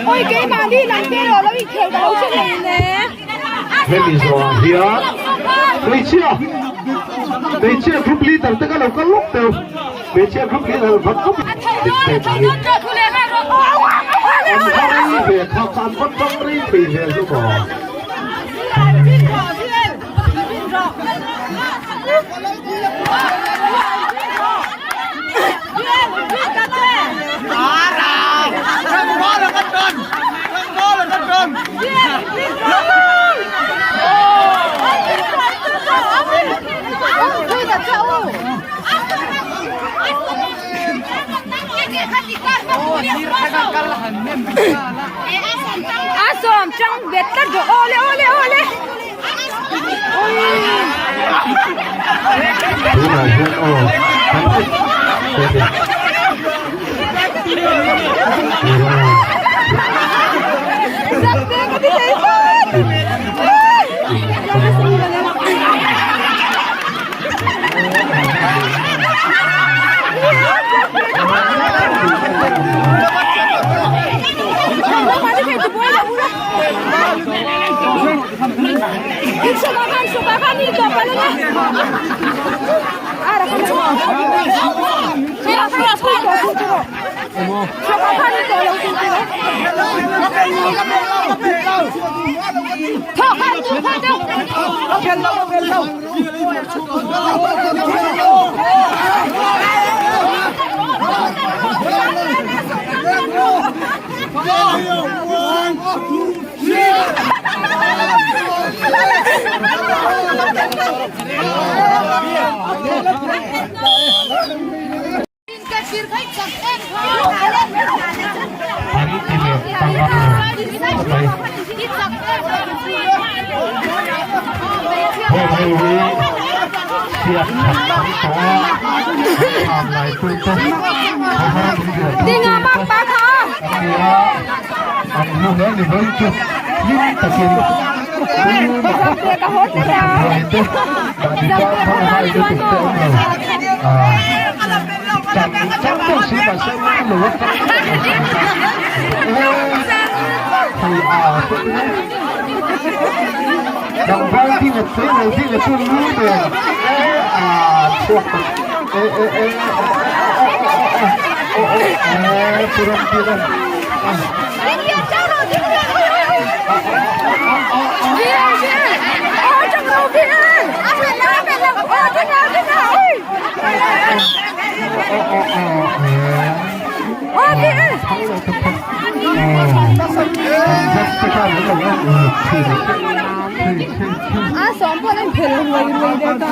Ôi cái mà đi làm kia rồi nó bị khều đầu trên này nè. Hemi zawhah hian hmeichhia hmeichhia group leader te kha lo kal lawk teuh hmeichhia group leader vat khawp an va rei ve kha kha an va tang rei thei ve chu maw. A sawm chang bet tlat rawh awle awle awle. Tunah hian aw kan An ti leh ta ngam lo mai. Heng ho hi siam that an tawh a, an thlan lai tu te khawhar min riah tu te an ni a, an hmu hle ni vawi chu hlim takin ruai te mahni tan phal hai lutuk te awm lo. Chang chang deuh si mahse ngai lo a chang deuh lo si thei a te tlangval ding a tleirawl ding a chu lu nen e a chhuak ta e e e o o e puram diran A sawm pawh an phel ruai ruai der ta.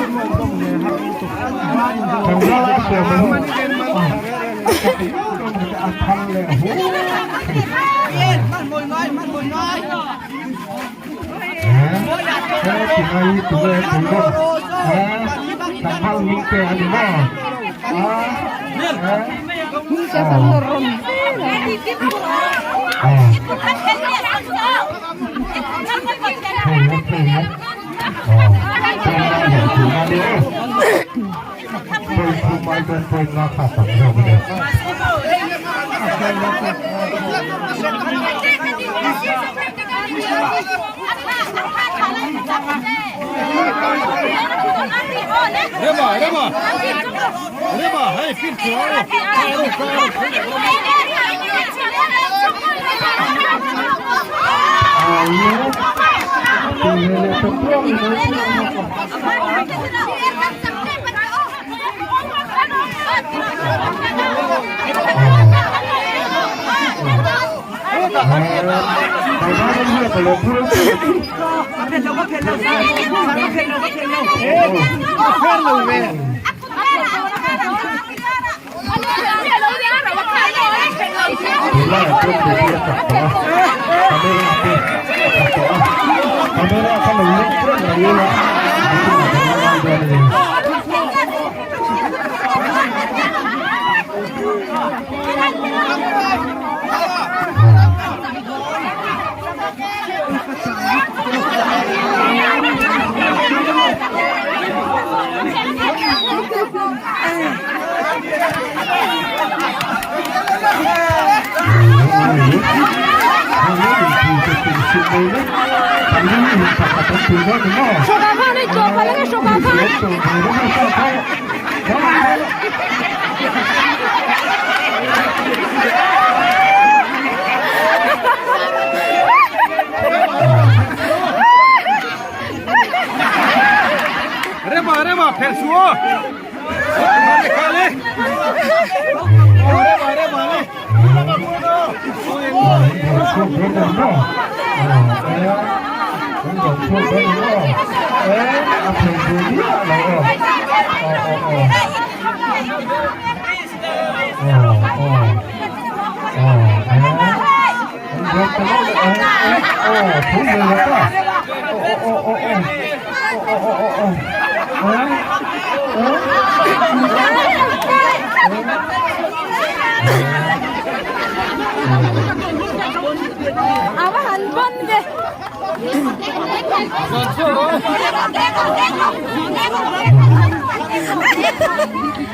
A va han bon ve.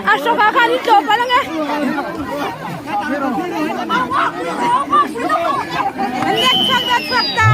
A hrawk ah khan in tlawm palh ange. An let chhuak let chhuak ta.